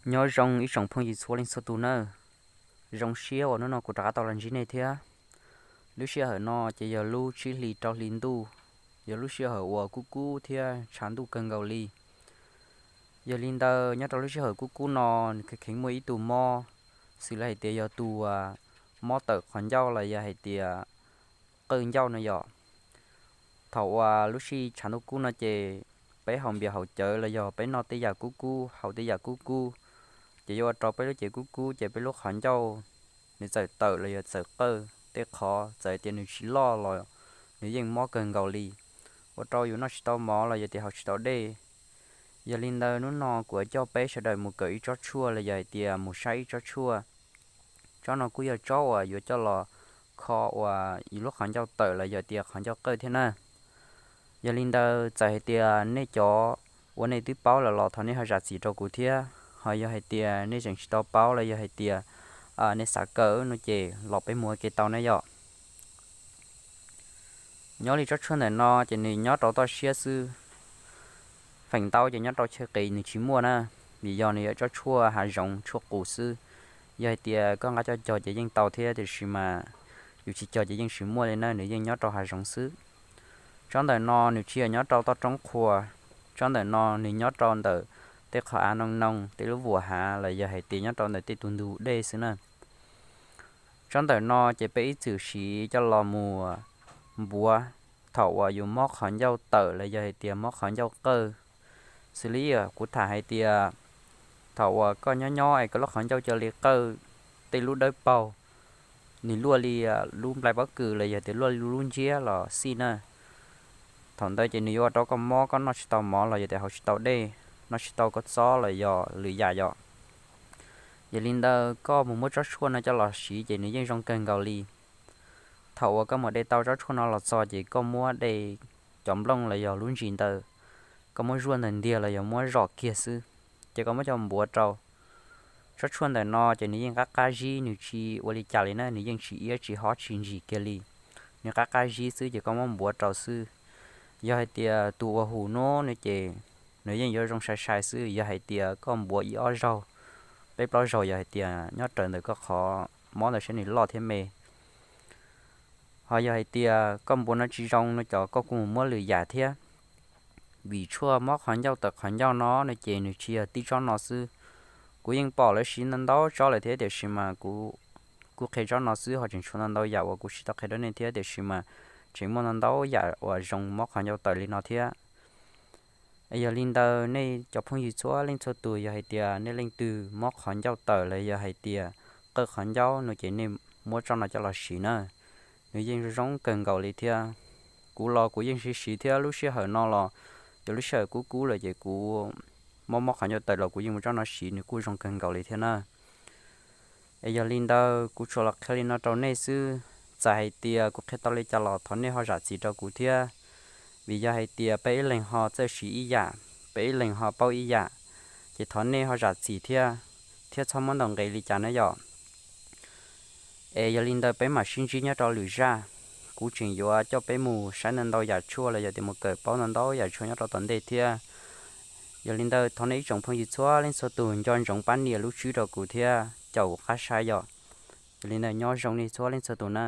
Nyob zoo ib tsoom phooj ywg txhua leej txhua tus nawb. Zoo siab uas hnub no kuv rov qab tau los ntsib nej thiab. Lub sij hawm no ces yog lub tsib hlis rau hli ntuj, yog lub sij hawm uas kub kub thiab tshav ntuj kawg nkaus li. Yog li ntawd nyob rau lub sij hawm kub kub no, nws kheev kheev muaj ib tug mob, xws li hais tias yog tus mob tawm qhov ncauj los yog hais tias qawj ncauj no yom. Thaum uas lub sij tshav ntuj kub no ces peb haus npias haus cawv los yog peb noj tej yam kub kub, haus tej yam kub kub, ces yuav ua rau peb lub cev kub kub ces peb lub qhov ncauj nws txawm tawm los yog txawm qawj, tej qhov txawm hais tias nws tsis loj los nws yeej mob kawg nkaus li, ua rau yus noj tsis tau mov los yog tias haus tsis tau dej. Yog li ntawd hnub no kuv yuav coj peb sawv daws mus kawm ib tsob tshuaj los yog hais tias mus saib ib tsob tshuaj. Tsob no kuj yog tsob uas yuav coj los kho uas yus lub qhov ncauj tawm los yog tias qhov ncauj qawj thiab na. Yog li ntawd txawm hais tias nej cov uas nej twb paub lawm los thov nej ho zam txim rau kuv thiab, ho yog hais tias nej tseem tsis tau paub los yog hais tias nej xav kawm no ces los peb mus ua ke tau na yom. Nyob li tsob tshuaj ntawm no ces nws nyob rau toj siab xwb, feem ntau ces nyob rau chaw qis nws tsis muaj na, vim yog nws yog tsob tshuaj hav zoov tshuaj qus xwb. Yog hais tias koj nqa coj cog ces yeej tau thiab, tiam sis mas yus tsis cog ces yeej tsis muaj li na, nws yeej nyob rau hav zoov xwb. Tsob ntawm no nws tsis yog nyob rau toj roob qhua, tsob ntawm no nws nyob rau ntawm tej qhov av noo noo, tej lub vuas hav los yog hais tias nyob rau ntawm tej tus ntug dej xwb na. Tsob ntawm no ces peb ib txwm siv coj los mus npuav thaum uas yus mob qhov ncauj tawm los yog hais tias mob qhov ncauj qawj. Xws li kuv tham hais tias thaum uas koj nyob nyob es koj lub qhov ncauj cia li qawj, tej lub dawb paug, nws luaj li lub nplai pob kws los yog tias luaj li lub ntsiab los xij na. Thaum ntawd ces nws yuav ua rau koj mob, koj noj tsis tau mov los yog tias haus tsis tau dej, noj tsis tau koj txob los yog lwm yam yom. Yog li ntawd koj mus muab tsob tshuaj no coj los siv ces nws yeej zoo kawg nkaus li. Thaum uas koj mus de tau tsob tshuaj no los txog ces koj muab de cov nplooj los yog lub ntsis ntawd, koj muab zuaj ntawm ntiag los yog muab zom kiag xwb, ces koj muab coj npuav rau. Tsob tshuaj ntawm no ces nws yeej qab qab zib, nws tsis ua li cas li na, nws yeej tsis iab tsis hob tsis ntsim kiag li. Nws qab qab zib xwb ces koj muab npuav rau xwb. Yog hais tias tus uas hum nub no ces nws yeej yuav zoo sai sai xwb. Yog hais tias koj npuav ib ob zaug, peb plaub zaug, yog hais tias nyob raws ntawm koj qhov mob ntawd saib nws loj thiab me. Ho yog hais tias koj npuav no tsis zoo no ces koj kuj mus muab lwm yam thiab. Vim tshuaj mob qhov ncauj tawm qhov ncauj no no ces nws tsis yog tib tsob no xwb. Kuv yeej pom lawv siv ntau ntau tsob lawm thiab, tiam sis mas kuv kuj qhia tsob no xwb, ho tseem tshuav ntau ntau yam uas kuv tsis tau qhia rau nej thiab, tiam sis mas tseem muaj ntau ntau yam uas zoo mob qhov ncauj tawm li no thiab. Yog li ntawd nej cov phooj ywg txhua leej txhua tus, yog hais tias nej leej twg mob qhov ncauj tawm los yog hais tias qawj qhov ncauj no ces nej muab tsob no coj los siv na, nws yeej zoo kawg nkaus li thiab. Kuv los kuv yeej siv siv thiab, lub sij hawm no los yog lub sij hawm kub kub lawm ces kuv mob mob qhov ncauj tawm los kuv yeej muab tsob no siv, nws kuj zoo kawg nkaus li thiab na. Es yog li ntawd kuv tsuas los qhia li no rau nej xwb. Txawm hais tias kuv qhia tau li cas los thov nej ho zam txim rau kuv thiab, vim yog hais tias peb ib leeg ho txawj siv ib yam, peb ib leeg ho paub ib yam, ces thov nej ho zam txim thiab, thiab txhob muab ntaus nqi li cas na yom. Es yog li ntawd peb mam sib ntsib nyob rau lwm zaj. Kuv tseem yuav coj peb mus saib ntau ntau yam tshuaj los yog tias mus kawm paub ntau ntau yam tshuaj nyob rau tom ntej thiab. Yog li ntawd thov nej ib tsoom phooj ywg txhua leej txhua tus nco ntsoov pab nias lub tswb rau kuv thiab caum kuv qab saib yom. Yog li ntawd nyob zoo nej txhua leej txhua tus na.